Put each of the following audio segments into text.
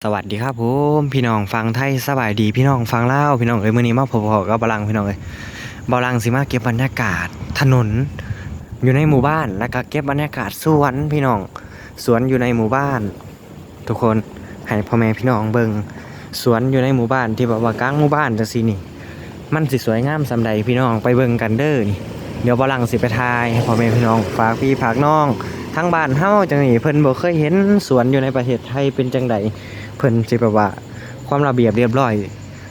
ສະຫວັດດີຄັບຜົມ ພີ່ນ້ອງຝັ່ງໄທ ສະບາຍດີພີ່ນ້ອງຝັ່ງລາວ ພີ່ນ້ອງເອີຍ. ມື້ນີ້ມາພົບພໍ້ກັບບ່າວຫຼັງ ພີ່ນ້ອງເອີຍ. ບ່າວຫຼັງຊິມາເກັບບັນຍາກາດຖະໜົນຢູ່ໃນໝູ່ບ້ານ ແລ້ວກໍເກັບບັນຍາກາດສວນ ພີ່ນ້ອງ, ສວນຢູ່ໃນໝູ່ບ້ານ ທຸກຄົນ ໃຫ້ພໍ່ແມ່ພີ່ນ້ອງເບິ່ງສວນຢູ່ໃນໝູ່ບ້ານ ທີ່ແບບວ່າກາງໝູ່ບ້ານຈັ່ງຊີ້ນີ້ ມັນຊິສວຍງາມສ່ຳໃດ ພີ່ນ້ອງໄປເບິ່ງກັນເດີ້. ນີ້ ດຽວບ່າວຫຼັງຊິໄປຖ່າຍໃຫ້ພໍ່ແມ່ພີ່ນ້ອງ ຝາກພີ່ຝາກນ້ອງທາງບ້ານເຮົາຈັ່ງນີ້ ເພິ່ນບໍ່ເຄີຍເຫັນສວນຢູ່ໃນປະເທດໄທເປັນຈັ່ງໃດ, ເພິ່ນຊິແບບວ່າຄວາມລະບຽບລຽບຮ້ອຍ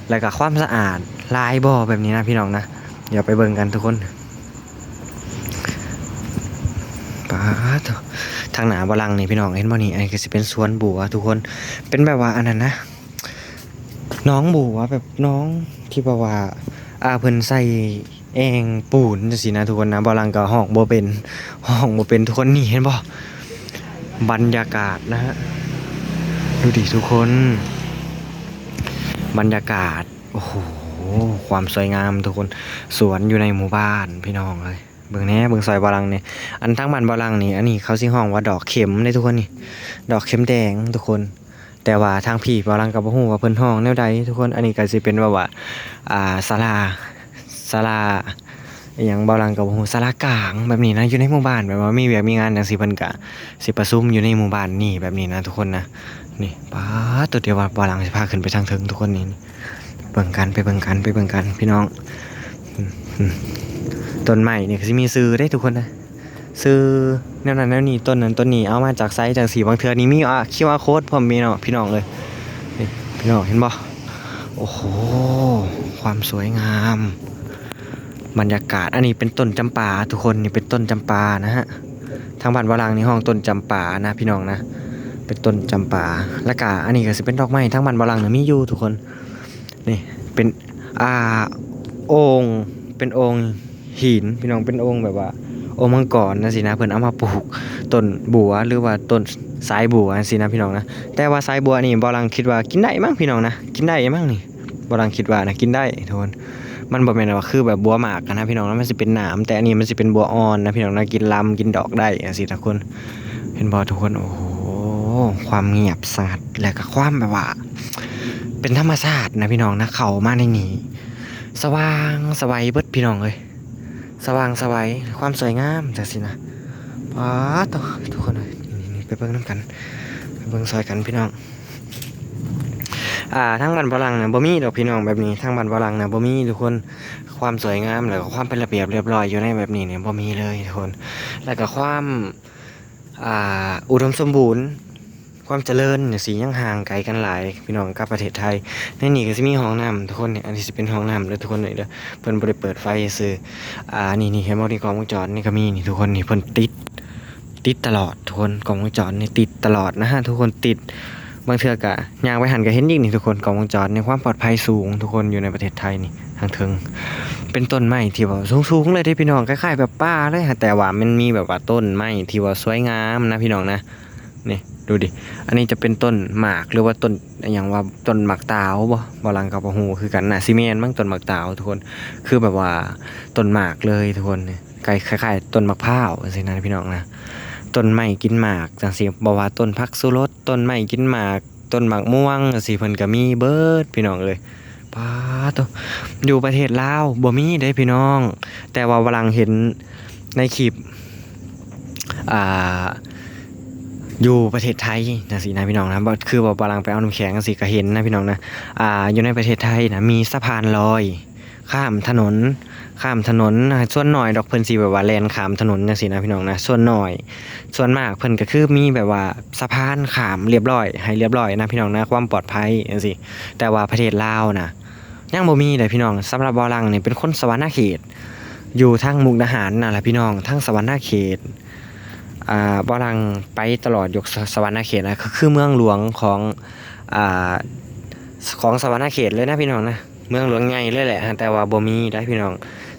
ແລ້ວກໍຄວາມສະອາດຫຼາຍບໍ່ ແບບນີ້ນະ ພີ່ນ້ອງນະ. ດຽວໄປເບິ່ງກັນທຸກຄົນ. ປາດໂທ້ ທາງໜ້າບ່າວຫຼັງນີ້ ພີ່ນ້ອງເຫັນບໍ່ນີ້? ອັນນີ້ກໍຊິເປັນສວນບົວທຸກຄົນ ເປັນແບບວ່າອັນນັ້ນນະ ໜອງບົວ ແບບໜອງທີ່ແບບວ່າ ອ່າ ເພິ່ນໃສ່ແອ່ງປູນຈັ່ງຊີ້ນະທຸກຄົນນະ. ບ່າວຫຼັງກໍຮ້ອງບໍ່ເປັນ ຮ້ອງບໍ່ເປັນທຸກຄົນ. ນີ້ເຫັນບໍ່ ບັນຍາກາດນະ ດູດິທຸກຄົນ ບັນຍາກາດ ໂອ້ໂຫ ຄວາມສວຍງາມທຸກຄົນ ສວນຢູ່ໃນໝູ່ບ້ານ ພີ່ນ້ອງເອີຍ. ເບິ່ງແດ່ ເບິ່ງຊ່ອຍບ່າວຫຼັງແດ່. ອັນທາງບ້ານບ່າວຫຼັງນີ້ ອັນນີ້ເຂົາຊິຮ້ອງວ່າດອກເຂັມເດ້ທຸກຄົນນີ້ ດອກເຂັມແດງທຸກຄົນ. ແຕ່ວ່າທາງພີ້ບ່າວຫຼັງກໍບໍ່ຮູ້ວ່າເພິ່ນຮ້ອງແນວໃດທຸກຄົນ. ອັນນີ້ກໍຊິເປັນແບບວ່າ ອ່າ ສາລາ ສາລາອີ່ຫຍັງ ບ່າວຫຼັງກໍບໍ່ຮູ້ ສາລາກາງແບບນີ້ນະ ຢູ່ໃນໝູ່ບ້ານ ແບບວ່າມີວຽກມີງານຫຍັງຊີ້ ເພິ່ນກໍຊິປະຊຸມຢູ່ໃນໝູ່ບ້ານນີ້ ແບບນີ້ນະທຸກຄົນນະ. ນີ້ ປາດໂທ້ ດຽວບ່າວຫຼັງຊິພາຂຶ້ນໄປທາງເທິງທຸກຄົນນີ້. ເບິ່ງກັນ ໄປເບິ່ງກັນ ໄປເບິ່ງກັນ ພີ່ນ້ອງ. ອືມ ອືມ ຕົ້ນໄມ້ນີ້ກໍຊິມີຊື່ເດ້ທຸກຄົນນະ ຊື່ແນວນັ້ນແນວນີ້ ຕົ້ນນັ້ນຕົ້ນນີ້ ເອົາມາຈາກໃສຈັ່ງຊີ້. ບາງເທື່ອນີ້ມີ ອ່າ ຄິວອາໂຄດພ້ອມ ພີ່ນ້ອງ ພີ່ນ້ອງເອີຍ. ນີ້ ພີ່ນ້ອງເຫັນບໍ່? ໂອ້ໂຫ ຄວາມສວຍງາມ ບັນຍາກາດ. ອັນນີ້ເປັນຕົ້ນຈຳປາທຸກຄົນ ນີ້ເປັນຕົ້ນຈຳປານະຮະ. ທາງບ້ານບ່າວຫຼັງນີ້ຮ້ອງຕົ້ນຈຳປານະ ພີ່ນ້ອງນະ ເປັນຕົ້ນຈຳປາ. ແລ້ວກະອັນນີ້ກໍຊິເປັນດອກໄມ້ ທາງບ້ານບ່າວຫຼັງນະມີຢູ່ທຸກຄົນ. ນີ້ເປັນ ອ່າ ໂອ່ງ ເປັນໂອ່ງຫີນ ພີ່ນ້ອງ ເປັນໂອ່ງແບບວ່າໂອ່ງມັງກອນຈັ່ງຊີ້ນະ ເພິ່ນເອົາມາປູກຕົ້ນບົວ ຫຼືວ່າຕົ້ນສາຍບົວຈັ່ງຊີ້ນະ ພີ່ນ້ອງນະ. ແຕ່ວ່າສາຍບົວນີ້ບ່າວຫຼັງຄິດວ່າກິນໄດ້ມັ້ງ ພີ່ນ້ອງນະ ກິນໄດ້ມັ້ງນີ້ ບ່າວຫຼັງຄິດວ່ານະ ກິນໄດ້ທຸກຄົນ. ມັນບໍ່ແມ່ນວ່າຄືແບບບົວໝາກນະ ພີ່ນ້ອງນະ ມັນຊິເປັນໜາມ ແຕ່ອັນນີ້ມັນຊິເປັນບົວອ່ອນນະ ພີ່ນ້ອງນະ ກິນລຳກິນດອກໄດ້ຈັ່ງຊີ້ທຸກຄົນ. ເຫັນບໍ່ທຸກຄົນ? ໂອ້ໂຫ ຄວາມງຽບສະຫງັດ ແລະກະຄວາມແບບວ່າເປັນທຳມະຊາດນະ ພີ່ນ້ອງນະ. ເຂົ້າມາໃນນີ້ ສະຫວ່າງສະໄຫວເບິດ ພີ່ນ້ອງເອີຍ ສະຫວ່າງສະໄຫວ ຄວາມສວຍງາມຈັ່ງຊີ້ນະ. ປາດໂທ້ ທຸກຄົນເອີຍ ນີ້ໆ ໄປເບິ່ງນຳກັນ ໄປເບິ່ງຊ່ອຍກັນ ພີ່ນ້ອງ. ອ່າ ທາງບ້ານບ່າວຫຼັງນະບໍ່ມີດອກ ພີ່ນ້ອງ ແບບນີ້ ທາງບ້ານບ່າວຫຼັງນະບໍ່ມີທຸກຄົນ ຄວາມສວຍງາມ ແລ້ວກໍຄວາມເປັນລະບຽບລຽບຮ້ອຍຢູ່ໃນແບບນີ້ນີ້ບໍ່ມີເລີຍທຸກຄົນ. ແລ້ວກໍຄວາມ ອ່າ ອຸດົມສົມບູນ ຄວາມຈະເລີນຈັ່ງຊີ້ ຍັງຫ່າງໄກກັນຫຼາຍ ພີ່ນ້ອງ ກັບປະເທດໄທ. ໃນນີ້ກໍຊິມີຫ້ອງນ້ຳທຸກຄົນ ນີ້ ອັນນີ້ຊິເປັນຫ້ອງນ້ຳເດີທຸກຄົນ ນີ້ເດີ ເພິ່ນບໍ່ໄດ້ເປີດໄຟຊື່. ອ່າ ນີ້ໆ ເຫັນບໍ່ ນີ້ ກ້ອງວົງຈອນນີ້ກໍມີນີ້ທຸກຄົນ ນີ້ເພິ່ນຕິດ ຕິດຕະຫຼອດທຸກຄົນ ກ້ອງວົງຈອນນີ້ຕິດຕະຫຼອດນະຮະທຸກຄົນ ຕິດ. ບາງເທື່ອກະຍ່າງໄປຫັ້ນກະເຫັນອີກນີ້ທຸກຄົນ ກ້ອງວົງຈອນນີ້ ຄວາມປອດໄພສູງທຸກຄົນ ຢູ່ໃນປະເທດໄທນີ້ ທາງເທິງເປັນຕົ້ນໄມ້ທີ່ວ່າສູງໆເລີຍເດ້ພີ່ນ້ອງ ຄ້າຍໆແບບປ່າເລີຍ ແຕ່ວ່າມັນມີແບບວ່າຕົ້ນໄມ້ທີ່ວ່າສວຍງາມນະພີ່ນ້ອງນະ. ນີ້ ດູດິ ອັນນີ້ຈະເປັນຕົ້ນໝາກ ຫຼືວ່າຕົ້ນ ອີ່ຫຍັງວ່າ ຕົ້ນໝາກຕາວບໍ່? ບ່າວຫຼັງກໍບໍ່ຮູ້ຄືກັນນະ ຊິແມ່ນມັ້ງ ຕົ້ນໝາກຕາວທຸກຄົນ ຄືແບບວ່າຕົ້ນໝາກເລີຍທຸກຄົນ ນີ້ ຄ້າຍໆຕົ້ນໝາກພ້າວຈັ່ງຊີ້ນະພີ່ນ້ອງນະ. ຕົ້ນໄມ້ກິນໝາກຈັ່ງຊີ້ ບໍ່ວ່າຕົ້ນຜັກຊູລົດ ຕົ້ນໄມ້ກິນໝາກ ຕົ້ນໝາກມ່ວງຈັ່ງຊີ້ ເພິ່ນກໍມີເບິດພີ່ນ້ອງເອີຍ. ປາດໂທ້ ຢູ່ປະເທດລາວບໍ່ມີເດ້ພີ່ນ້ອງ ແຕ່ວ່າບ່າວຫຼັງເຫັນໃນຄລິບ ອ່າ ຢູ່ປະເທດໄທຈັ່ງຊີ້ນະພີ່ນ້ອງນະ ຄືວ່າບ່າວຫຼັງໄປເອົານ້ຳແຂງຈັ່ງຊີ້ກໍເຫັນນະພີ່ນ້ອງນະ. ອ່າ ຢູ່ໃນປະເທດໄທນະ ມີສະພານລອຍ ຂ້າມຖະໜົນ ຂ້າມຖະໜົນ ສ່ວນໜ້ອຍດອກ ເພິ່ນຊິແບບວ່າແລ່ນຂ້າມຖະໜົນຈັ່ງຊີ້ນະພີ່ນ້ອງນະ ສ່ວນໜ້ອຍ. ສ່ວນມາກເພິ່ນກໍຄືມີແບບວ່າສະພານຂ້າມລຽບຮ້ອຍ ໃຫ້ລຽບຮ້ອຍນະພີ່ນ້ອງນະ ຄວາມປອດໄພຈັ່ງຊີ້. ແຕ່ວ່າປະເທດລາວນະ ຍັງບໍ່ມີເດ້ພີ່ນ້ອງ. ສຳລັບບ່າວຫຼັງນີ້ເປັນຄົນສະຫວັນນະເຂດ ຢູ່ທາງມຸກດາຫານນັ້ນລະພີ່ນ້ອງ ທາງສະຫວັນນະເຂດ. ອ່າ ບ່າວຫຼັງໄປຕະຫຼອດຢູ່ສະ ສະຫວັນນະເຂດນະ ກໍຄືເມືອງຫຼວງຂອງ ອ່າ ຂອງສະຫວັນນະເຂດເລີຍນະພີ່ນ້ອງນະ ເມືອງຫຼວງໃຫຍ່ເລີຍແຫຼະ ແຕ່ວ່າບໍ່ມີໄດ໋ພີ່ນ້ອງ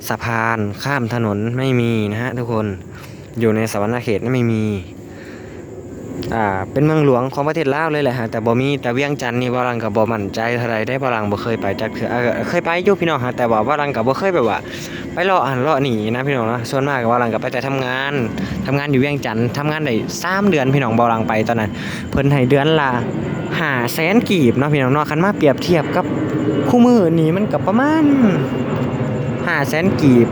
ສະພານຂ້າມຖະໜົນໄມ່ມີນະຮະທຸກຄົນ ຢູ່ໃນສະຫວັນນະເຂດໄມ່ມີ. ອ່າ ເປັນເມືອງຫຼວງຂອງປະເທດລາວເລີຍແຫຼະ ຫາກແຕ່ບໍ່ມີ ແຕ່ວຽງຈັນນີ້ ບ່າວຫຼັງກໍບໍ່ໝັ້ນໃຈເທົ່າໃດເດ້ ບ່າວຫຼັງບໍ່ເຄີຍໄປຈັກເທື່ອ ເອີ ເຄີຍໄປຢູ່ພີ່ນ້ອງ ຫາກແຕ່ວ່າບ່າວຫຼັງກໍບໍ່ເຄີຍແບບວ່າໄປເລາະຫັ້ນເລາະນີ້ນະພີ່ນ້ອງເນາະ. ສ່ວນມາກບ່າວຫຼັງກໍໄປແຕ່ທຳງານ ທຳງານຢູ່ວຽງຈັນ ທຳງານໄດ້ສາມເດືອນພີ່ນ້ອງ ບ່າວຫຼັງໄປຕອນນັ້ນ ເພິ່ນໃຫ້ເດືອນລະຫ້າແສນກີບເນາະພີ່ນ້ອງເນາະ. ຄັນມາປຽບທຽບກັບຄູ່ມື້ນີ້ ມັນກໍປະມານຫ້າແສນກີບ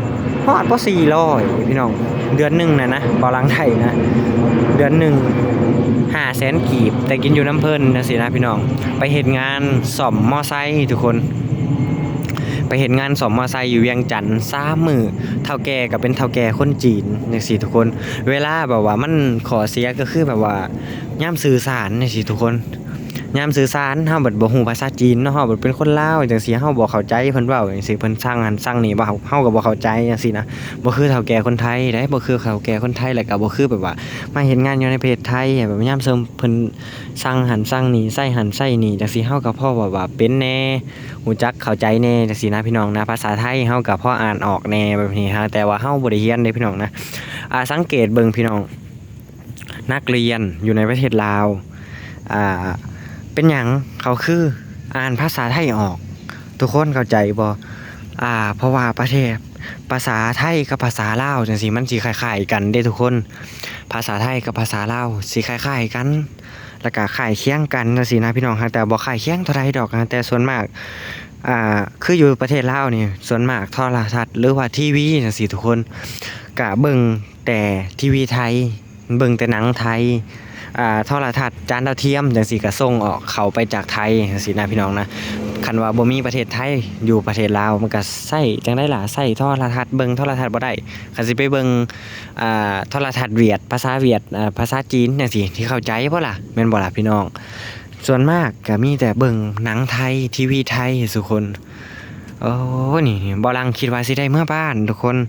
ຮອດບໍ່ສີ່ຮ້ອຍພີ່ນ້ອງ ເດືອນໜຶ່ງນະນະ ບ່າວຫຼັງໄດ້ນະ ເດືອນໜຶ່ງຫ້າແສນກີບ ແຕ່ກິນຢູ່ນຳເພິ່ນຈັ່ງຊີ້ນະພີ່ນ້ອງ. ໄປເຮັດງານສ້ອມມໍໄຊທຸກຄົນ ໄປເຮັດງານສ້ອມມໍໄຊຢູ່ວຽງຈັນສາມມື້ ເຖົ້າແກ່ກໍເປັນເຖົ້າແກ່ຄົນຈີນຈັ່ງຊີ້ທຸກຄົນ. ເວລາແບບວ່າມັນ ຂໍ້ເສຍກໍຄືແບບວ່າຍາມສື່ສານຈັ່ງຊີ້ທຸກຄົນ ຍາມສື່ສານ ເຮົາບັດບໍ່ຮູ້ພາສາຈີນເນາະ ເຮົາບັດເປັນຄົນລາວຈັ່ງຊີ້ ເຮົາບໍ່ເຂົ້າໃຈເພິ່ນເວົ້າຈັ່ງຊີ້ ເພິ່ນສັ່ງຫັ້ນສັ່ງນີ້ ເຮົາ ເຮົາກໍບໍ່ເຂົ້າໃຈຈັ່ງຊີ້ນະ. ບໍ່ຄືເຖົ້າແກ່ຄົນໄທເດ້ ບໍ່ຄືເຖົ້າແກ່ຄົນໄທ ແລ້ວກໍບໍ່ຄືແບບວ່າມາເຮັດງານຢູ່ໃນປະເທດໄທ ແບບຍາມເຊິ່ງເພິ່ນສັ່ງຫັ້ນສັ່ງນີ້ ໃຊ້ຫັ້ນໃຊ້ນີ້ຈັ່ງຊີ້ ເຮົາກໍພໍແບບວ່າເປັນແດ່ ຮູ້ຈັກເຂົ້າໃຈແດ່ຈັ່ງຊີ້ນະພີ່ນ້ອງນະ. ພາສາໄທເຮົາກໍພໍອ່ານອອກແດ່ແບບນີ້ ຫາກແຕ່ວ່າເຮົາບໍ່ໄດ້ຮຽນເດ້ພີ່ນ້ອງນະ. ອາ ສັງເກດເບິ່ງພີ່ນ້ອງ ນັກຮຽນຢູ່ໃນປະເທດລາວ ອ່າ ເປັນຫຍັງເຂົາຄືອ່ານພາສາໄທອອກ? ທຸກຄົນເຂົ້າໃຈບໍ່? ອ່າ ເພາະວ່າປະເທດ ພາສາໄທກັບພາສາລາວຈັ່ງຊີ້ ມັນຊິຄ້າຍໆກັນເດ້ທຸກຄົນ. ພາສາໄທກັບພາສາລາວຊິຄ້າຍໆກັນ ແລ້ວກະຄ້າຍຄຽງກັນຈັ່ງຊີ້ນະພີ່ນ້ອງ. ຫາກແຕ່ບໍ່ຄ້າຍຄຽງເທົ່າໃດດອກ ຫາກແຕ່ສ່ວນມາກ ອ່າ ຄືຢູ່ປະເທດລາວນີ້ ສ່ວນມາກໂທລະທັດ ຫຼືວ່າທີວີຈັ່ງຊີ້ທຸກຄົນ ກະເບິ່ງແຕ່ທີວີໄທ ເບິ່ງແຕ່ໜັງໄທ ອ່າ ໂທລະທັດຈານດາວທຽມຈັ່ງຊີ້ ກະສົ່ງອອກເຂົ້າໄປຈາກໄທຈັ່ງຊີ້ນະພີ່ນ້ອງນະ. ຄັນວ່າບໍ່ມີປະເທດໄທ ຢູ່ປະເທດລາວ ມັນກະໃຊ້ຈັ່ງໃດລະ ໃຊ້ໂທລະທັດ ເບິ່ງໂທລະທັດບໍ່ໄດ້. ຄັນຊິໄປເບິ່ງ ອ່າ ໂທລະທັດຫວຽດ ພາສາຫວຽດ ອ່າ ພາສາຈີນຈັ່ງຊີ້ ຊິເຂົ້າໃຈບໍ່ລະ ແມ່ນບໍ່ລະພີ່ນ້ອງ? ສ່ວນມາກກະມີແຕ່ເບິ່ງໜັງໄທ ທີວີໄທທຸກຄົນ. ໂອ້ ນີ້ ນີ້ ບ່າວຫຼັງຄິດວ່າຊິໄດ້ເມືອບ້ານທຸກຄົນ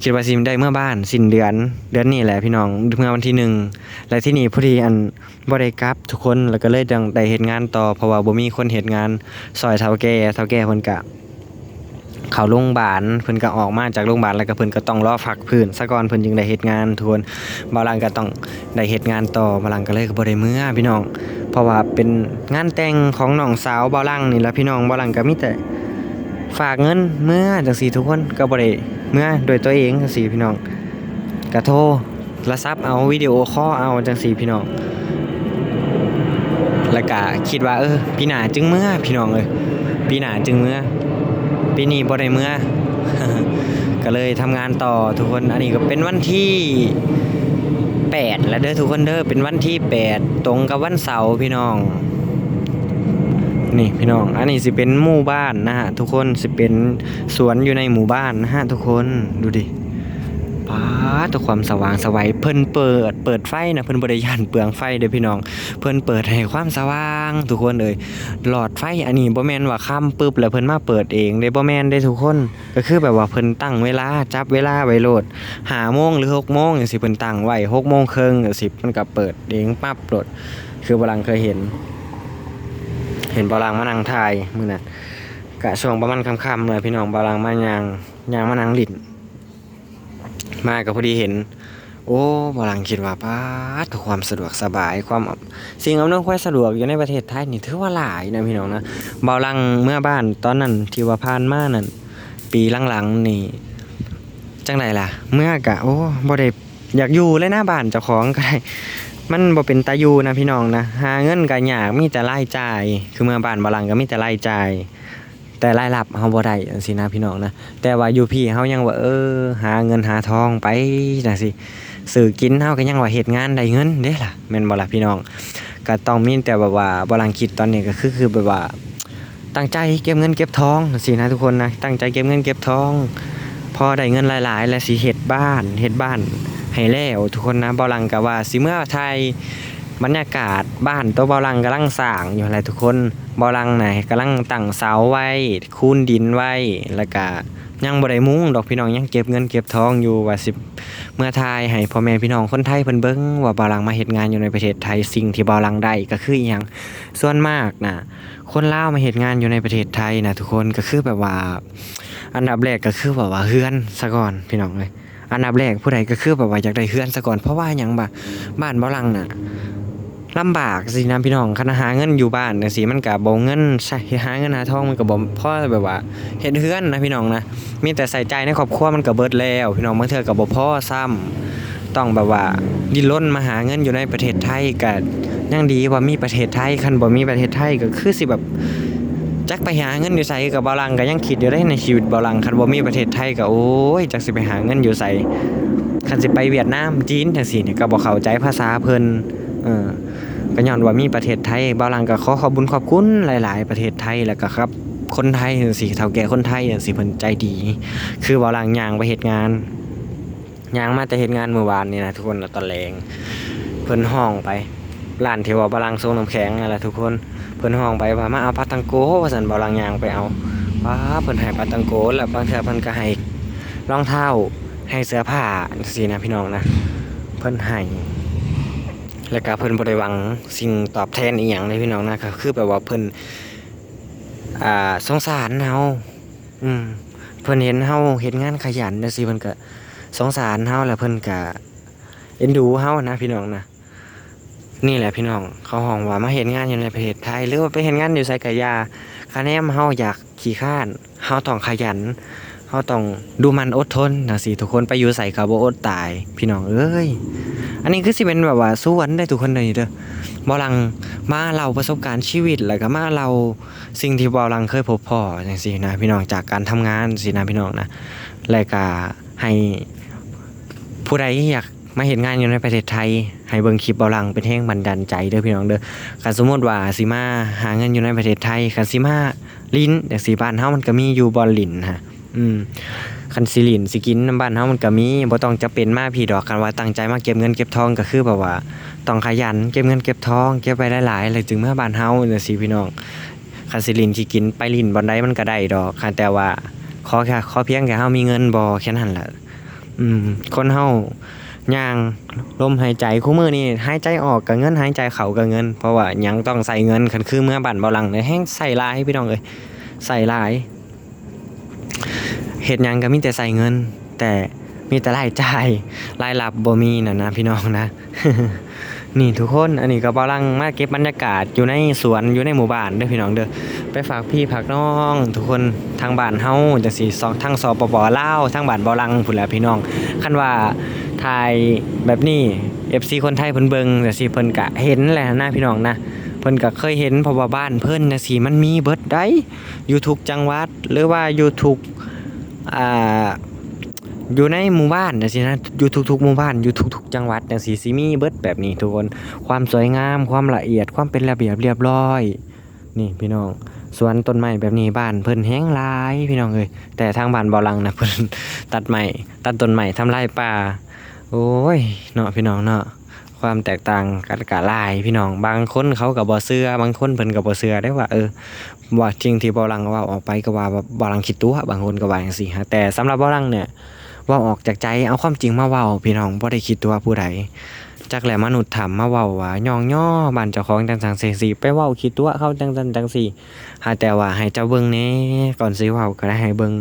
ຄິດວ່າຊິໄດ້ເມືອບ້ານສິ້ນເດືອນ ເດືອນນີ້ແຫຼະພີ່ນ້ອງ ເມືອວັນທີໜຶ່ງ ແລະ ທີນີ້ພໍດີ ອັນ ບໍ່ໄດ້ກັບທຸກຄົນ ແລ້ວກໍເລີຍຕ້ອງໄດ້ເຮັດງານຕໍ່ ເພາະວ່າບໍ່ມີຄົນເຮັດງານຊ່ອຍເຖົ້າແກ່ ເຖົ້າແກ່ເພິ່ນກະເຂົ້າໂຮງບານ ເພິ່ນກະອອກມາຈາກໂຮງບານ ແລ້ວກະເພິ່ນກະຕ້ອງລໍພັກຟື້ນສາກ່ອນ ເພິ່ນຈຶ່ງໄດ້ເຮັດງານທຸກຄົນ. ບ່າວຫຼັງກະຕ້ອງໄດ້ເຮັດງານຕໍ່ ບ່າວຫຼັງກະເລີຍບໍ່ໄດ້ເມືອພີ່ນ້ອງ ເພາະວ່າເປັນງານແຕ່ງຂອງນ້ອງສາວບ່າວຫຼັງນີ້ລະພີ່ນ້ອງ. ບ່າວຫຼັງກະມີແຕ່ຝາກເງິນເມືອຈັ່ງຊີ້ທຸກຄົນ ກະບໍ່ໄດ້ເມືອດ້ວຍຕົວເອງຈັ່ງຊີ້ພີ່ນ້ອງ ກະໂທ ລະສັບເອົາ ວິດີໂອຄໍເອົາຈັ່ງຊີ້ພີ່ນ້ອງ ແລ້ວກະຄິດວ່າ ເອີ ປີໜ້າຈຶ່ງເມືອພີ່ນ້ອງເອີຍ ປີໜ້າຈຶ່ງເມືອ ປີນີ້ບໍ່ໄດ້ເມືອ ກະເລີຍທຳງານຕໍ່ທຸກຄົນ. ອັນນີ້ກະເປັນວັນທີແປດແລ້ວເດີທຸກຄົນເດີ ເປັນວັນທີແປດ ຕົງກັບວັນເສົາພີ່ນ້ອງ. ນີ້ພີ່ນ້ອງ ອັນນີ້ຊິເປັນໝູ່ບ້ານນະຮະທຸກຄົນ ຊິເປັນສວນຢູ່ໃນໝູ່ບ້ານນະຮະທຸກຄົນ ດູດິ ປາດ ຄວາມສະຫວ່າງສະໄຫວ ເພິ່ນເປີດ ເປີດໄຟນະ ເພິ່ນບໍ່ໄດ້ຢ້ານເປືອງໄຟເດ້ພີ່ນ້ອງ ເພິ່ນເປີດໃຫ້ຄວາມສະຫວ່າງທຸກຄົນເອີຍ. ຫຼອດໄຟອັນນີ້ບໍ່ແມ່ນວ່າຄ່ຳປຶບແລ້ວເພິ່ນມາເປີດເອງເດ້ ບໍ່ແມ່ນເດ້ທຸກຄົນ ກໍຄືແບບວ່າເພິ່ນຕັ້ງເວລາ ຈັບເວລາໄວ້ໂລດ ຫ້າໂມງ ຫຼື ຫົກໂມງຈັ່ງຊີ້ ເພິ່ນຕັ້ງໄວ້ ຫົກໂມງເຄິ່ງຈັ່ງຊີ້ ມັນກໍເປີດເອງປັບໂລດ. ຄືບ່າວຫຼັງເຄີຍເຫັນ ເຫັນບ່າວຫຼັງມານັ່ງຖ່າຍມື້ນັ້ນ ກະຊ່ວງປະມານຄ່ຳໆແຫຼະພີ່ນ້ອງ ບ່າວຫຼັງມາຍ່າງ ຍ່າງມານັ່ງຫຼິ້ນ ມາກໍພໍດີເຫັນ ໂອ້ ບ່າວຫຼັງຄິດວ່າ ປາດ ຄວາມສະດວກສະບາຍ ຄວາມ ສິ່ງອຳນວຍຄວາມສະດວກຢູ່ໃນປະເທດໄທນີ້ຖືວ່າຫຼາຍນະພີ່ນ້ອງນະ. ບ່າວຫຼັງເມືອບ້ານຕອນນັ້ນທີ່ວ່າຜ່ານມານັ້ນ ປີຫຼັງໆນີ້ ຈັ່ງໃດລະ ເມືອກະ ໂອ້ ບໍ່ໄດ້ຢາກຢູ່ເລີຍນະ ບ້ານເຈົ້າຂອງກໍໄດ້ ມັນບໍ່ເປັນຕາຢູ່ນະພີ່ນ້ອງນະ. ຫາເງິນກໍຍາກ ມີແຕ່ລາຍຈ່າຍ ຄືເມືອບ້ານບ່າວຫຼັງກໍມີແຕ່ລາຍຈ່າຍ ແຕ່ລາຍຮັບເຮົາບໍ່ໄດ້ຈັ່ງຊີ້ນະພີ່ນ້ອງນະ. ແຕ່ວ່າຢູ່ພີ້ເຮົາຍັງວ່າ ເອີ ຫາເງິນຫາທອງໄປຈັ່ງຊີ້ ຊື້ກິນເຮົາກໍຍັງວ່າເຮັດງານໄດ້ເງິນເດ້ລະ ແມ່ນບໍ່ລະພີ່ນ້ອງ? ກໍຕ້ອງມີແຕ່ແບບວ່າ ບ່າວຫຼັງຄິດຕອນນີ້ກໍຄື ຄືແບບວ່າຕັ້ງໃຈເກັບເງິນເກັບທອງຈັ່ງຊີ້ນະທຸກຄົນນະ ຕັ້ງໃຈເກັບເງິນເກັບທອງ ພໍໄດ້ເງິນຫຼາຍໆ ແລ້ວຊິເຮັດບ້ານ ເຮັດບ້ານໃຫ້ແລ້ວທຸກຄົນນະ. ບ່າວຫຼັງກໍວ່າຊິເມືອໄທ ບັນຍາກາດບ້ານໂຕບ່າວຫຼັງກຳລັງສ້າງຢູ່ຫັ້ນແຫຼະທຸກຄົນ. ບ່າວຫຼັງນະກຳລັງຕັ້ງເສົາໄວ້ ຄູນດິນໄວ້ ແລ້ວກະຍັງບໍ່ໄດ້ມຸງດອກພີ່ນ້ອງ ຍັງເກັບເງິນເກັບທອງຢູ່ ວ່າຊິເມືອຖ່າຍໃຫ້ພໍ່ແມ່ພີ່ນ້ອງຄົນໄທເພິ່ນເບິ່ງວ່າບ່າວຫຼັງມາເຮັດງານຢູ່ໃນປະເທດໄທ ສິ່ງທີ່ບ່າວຫຼັງໄດ້ກໍຄືອີ່ຫຍັງ. ສ່ວນມາກນະ ຄົນລາວມາເຮັດງານຢູ່ໃນປະເທດໄທນະທຸກຄົນ ກໍຄືແບບວ່າ ອັນດັບແລກກໍຄືແບບວ່າເຮືອນສາກ່ອນພີ່ນ້ອງເອີຍ. ອັນດັບແລກຜູ້ໃດກໍຄືແບບວ່າຢາກໄດ້ເຮືອນຊະກ່ອນ ເພາະວ່າຫຍັງ ບ້ານ ບ້ານເບົາຫຼັງນະລຳບາກຊີ້ນະພີ່ນ້ອງ. ຄັນຫາເງິນຢູ່ບ້ານຈັ່ງຊີ້ ມັນກໍບໍ່ເງິນໃຊ້ ຫາເງິນຫາທອງ ມັນກໍບໍ່ພໍແບບວ່າເຮັດເຮືອນນະພີ່ນ້ອງນະ. ມີແຕ່ໃຊ້ຈ່າຍໃນຄອບຄົວມັນກໍເບິດແລ້ວພີ່ນ້ອງ ບາງເທື່ອກໍບໍ່ພໍຊ້ຳ ຕ້ອງແບບວ່າດີ້ນລົນມາຫາເງິນຢູ່ໃນປະເທດໄທ. ກະຍັງດີວ່າມີປະເທດໄທ ຄັນບໍ່ມີປະເທດໄທກໍຄືຊິແບບ ຈັກໄປຫາເງິນຢູ່ໃສ. ກໍເບົາຫຼັງກໍຍັງຄິດຢູ່ເດ້ ໃນຊີວິດເບົາຫຼັງ ຄັນບໍ່ມີປະເທດໄທກໍ ໂອ້ຍ ຈັກຊິໄປຫາເງິນຢູ່ໃສ. ຄັນຊິໄປຫວຽດນາມ ຈີນ ຈັ່ງຊີ້ນີ້ ກໍບໍ່ເຂົ້າໃຈພາສາເພິ່ນ ເອີ ກໍຍ້ອນວ່າມີປະເທດໄທ. ເບົາຫຼັງກໍຂໍຂອບບຸນຂອບຄຸນຫຼາຍໆ ປະເທດໄທ ແລ້ວກໍກັບຄົນໄທຈັ່ງຊີ້ ເຖົ້າແກ່ຄົນໄທຈັ່ງຊີ້ ເພິ່ນໃຈດີ. ຄືເບົາຫຼັງຍ່າງໄປເຮັດງານ ຍ່າງມາແຕ່ເຮັດງານມື້ວານນີ້ນະທຸກຄົນ ແລ້ວຕອນແລງເພິ່ນຮ້ອງໄປ ຮ້ານທີ່ວ່າເບົາຫຼັງສົ່ງນ້ຳແຂງນັ້ນແຫຼະທຸກຄົນ. ເພິ່ນຮ້ອງໄປວ່າ ມາເອົາປາຕັງໂກ ວ່າຊັ້ນ. ເບົາຫຼັງຍ່າງໄປເອົາ ປາ ເພິ່ນໃຫ້ປາຕັງໂກ ແລ້ວບາງເທື່ອເພິ່ນກໍໃຫ້ລອງເທ້າ ໃຫ້ເສື້ອຜ້າຈັ່ງຊີ້ນະພີ່ນ້ອງນະ ເພິ່ນໃຫ້. ແລ້ວກໍເພິ່ນບໍ່ໄດ້ຫວັງສິ່ງຕອບແທນອີ່ຫຍັງເດ້ພີ່ນ້ອງນະ ກໍຄືແບບວ່າເພິ່ນ ອ່າ ສົງສານເຮົາ ອືມ ເພິ່ນເຫັນເຮົາເຮັດງານຂະຫຍັນຈັ່ງຊີ້ ເພິ່ນກະສົງສານເຮົາ ແລ້ວເພິ່ນກະເອັນດູເຮົານະພີ່ນ້ອງນະ. ນີ້ແຫຼະພີ່ນ້ອງ ເຂົາຮ້ອງວ່າມາເຮັດງານຢູ່ໃນປະເທດໄທ ຫຼືວ່າໄປເຮັດງານຢູ່ໃສກະຢ່າ ຄະແນນເຮົາຢາກຂີ້ຄ້ານ ເຮົາຕ້ອງຂະຫຍັນ ເຮົາຕ້ອງດຸໝັ່ນອົດທົນຈັ່ງຊີ້ທຸກຄົນ ໄປຢູ່ໃສກໍບໍ່ອົດຕາຍພີ່ນ້ອງເອີຍ. ອັນນີ້ຄືຊິເປັນແບບວ່າສວນເດ້ທຸກຄົນເດີ ນີ້ເດີ ເບົາຫຼັງມາເລົ່າປະສົບການຊີວິດ ແລ້ວກໍມາເລົ່າ ສິ່ງທີ່ເບົາຫຼັງເຄີຍພົບພໍ້ຈັ່ງຊີ້ນະພີ່ນ້ອງ ຈາກການທຳງານຊີ້ນະພີ່ນ້ອງນະ. ແລະກະໃຫ້ຜູ້ໃດຢາກມາເຮັດງານຢູ່ໃນປະເທດໄທ ໃຫ້ເບິ່ງຄລິບເບົາຫຼັງເປັນແຮງບັນດານໃຈເດີພີ່ນ້ອງເດີ. ຄັນສົມມຸດວ່າຊິມາຫາເງິນຢູ່ໃນປະເທດໄທ ຄັນຊິມາຫຼິ້ນຈັ່ງຊີ້ ບ້ານເຮົາມັນກະມີຢູ່ບ່ອນຫຼິ້ນຫັ້ນ ອືມ ຄັນຊິຫຼິ້ນຊິກິນນຳບ້ານເຮົາມັນກະມີ ບໍ່ຕ້ອງຈຳເປັນມາພີ້ດອກ. ຄັນວ່າຕັ້ງໃຈມາເກັບເງິນເກັບທອງ ກະຄືແບບວ່າຕ້ອງຂະຫຍັນເກັບເງິນເກັບທອງ ເກັບໄວ້ຫຼາຍໆ ແລ້ວຈຶ່ງເມືອບ້ານເຮົາຈັ່ງຊີ້ພີ່ນ້ອງ. ຄັນຊິຫຼິ້ນຊິກິນ ໄປຫຼິ້ນບ່ອນໃດມັນກະໄດ້ດອກ ແຕ່ວ່າຂໍແຄ່ ຂໍພຽງແຕ່ເຮົາມີເງິນບໍ່ ແຄ່ນັ້ນແຫຼະ. ອືມ ຄົນເຮົາຍ່າງ ລົມຫາຍໃຈ ຄູ່ມື້ນີ້ຫາຍໃຈອອກກະເງິນ ຫາຍໃຈເຂົ້າກະເງິນ ເພາະວ່າຫຍັງຕ້ອງໃຊ້ເງິນ. ຄັນຄືເມືອບ້ານເບົາຫຼັງນີ້ແຮ່ງໃຊ້ຫຼາຍພີ່ນ້ອງເອີຍ ໃຊ້ຫຼາຍ ເຮັດຫຍັງກໍມີແຕ່ໃຊ້ເງິນ ແຕ່ມີແຕ່ລາຍຈ່າຍ ລາຍຮັບບໍ່ມີນັ້ນນະພີ່ນ້ອງນະ. ນີ້ທຸກຄົນ ອັນນີ້ກໍເບົາຫຼັງມາເກັບບັນຍາກາດຢູ່ໃນສວນ ຢູ່ໃນໝູ່ບ້ານເດີພີ່ນ້ອງເດີ ໄປຝາກພີ່ຝາກນ້ອງທຸກຄົນ ທາງບ້ານເຮົາຈັ່ງຊີ້ ທາງ ສປປ ລາວ ທາງບ້ານເບົາຫຼັງພຸ້ນແຫຼະພີ່ນ້ອງ. ຄັນວ່າຖ່າຍແບບນີ້ ເອັຟຊີ ຄົນໄທເພິ່ນເບິ່ງຈັ່ງຊີ້ ເພິ່ນກະເຫັນແຫຼະນະພີ່ນ້ອງນະ ເພິ່ນກະເຄີຍເຫັນ ເພາະວ່າບ້ານເພິ່ນຈັ່ງຊີ້ມັນມີເບິດໃດ໋ ຢູ່ທຸກຈັງຫວັດ ຫຼືວ່າຢູ່ທຸກ ອ່າ ຢູ່ໃນໝູ່ບ້ານຈັ່ງຊີ້ນະ ຢູ່ທຸກໆໝູ່ບ້ານ ຢູ່ທຸກໆຈັງຫວັດຈັ່ງຊີ້ ຊິມີເບິດແບບນີ້ທຸກຄົນ. ຄວາມສວຍງາມ ຄວາມລະອຽດ ຄວາມເປັນລະບຽບລຽບຮ້ອຍ ນີ້ພີ່ນ້ອງ ສວນຕົ້ນໄມ້ແບບນີ້ ບ້ານເພິ່ນແຮ່ງຫຼາຍພີ່ນ້ອງເອີຍ. ແຕ່ທາງບ້ານເບົາຫຼັງນະ ເພິ່ນຕັດໄມ້ ຕັດຕົ້ນໄມ້ ທຳລາຍປ່າ. ໂອ້ຍ ເນາະພີ່ນ້ອງເນາະ ຄວາມແຕກຕ່າງກັນກະຫຼາຍພີ່ນ້ອງ. ບາງຄົນເຂົາກໍບໍ່ເຊື່ອ ບາງຄົນເພິ່ນກໍບໍ່ເຊື່ອໄດ້ວ່າ ເອີ ວ່າສິ່ງທີ່ເບົາຫຼັງເວົ້າອອກໄປກໍວ່າເບົາຫຼັງຂີ້ຕົວະ ບາງຄົນກໍວ່າຈັ່ງຊີ້. ແຕ່ສຳລັບເບົາຫຼັງນີ້ ເວົ້າອອກຈາກໃຈ ເອົາຄວາມຈິງມາເວົ້າພີ່ນ້ອງ ບໍ່ໄດ້ຂີ້ຕົວະຜູ້ໃດ. ຈັກແຫຼະມະນຸດຖ້ຳມາເວົ້າວ່າຍ້ອງຍໍບ້ານເຈົ້າຂອງຈັ່ງຊັ້ນຈັ່ງຊີ້ ໄປເວົ້າຂີ້ຕົວະເຂົາຈັ່ງຊັ້ນຈັ່ງຊີ້. ຫາແຕ່ວ່າໃຫ້ເຈົ້າເບິ່ງແດ່ ກ່ອນຊິເວົ້າກໍໄດ້ໃຫ້ເບິ່ງ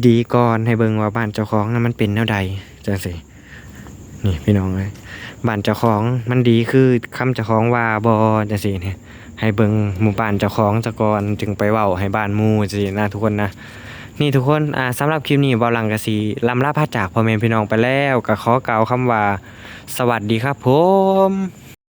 ດີໆກ່ອນ ໃຫ້ເບິ່ງວ່າບ້ານເຈົ້າຂອງນະມັນເປັນແນວໃດ ຈັ່ງຊີ້. ນີ້ພີ່ນ້ອງເອີຍ ບ້ານເຈົ້າຂອງມັນດີຄືຄຳເຈົ້າຂອງວ່າບໍ່ ຈັ່ງຊີ້ນີ້ ໃຫ້ເບິ່ງໝູ່ບ້ານເຈົ້າຂອງສາກ່ອນ ຈຶ່ງໄປເວົ້າໃຫ້ບ້ານໝູ່ຊີ້ນະທຸກຄົນນະ. ນີ້ທຸກຄົນ ອ່າ ສຳລັບຄລິບນີ້ ເບົາຫຼັງກະຊິລ່ຳລາພາຈາກພໍ່ແມ່ພີ່ນ້ອງໄປແລ້ວ ກະຂໍກ່າວຄຳວ່າ ສະຫວັດດີຄັບຜົມ.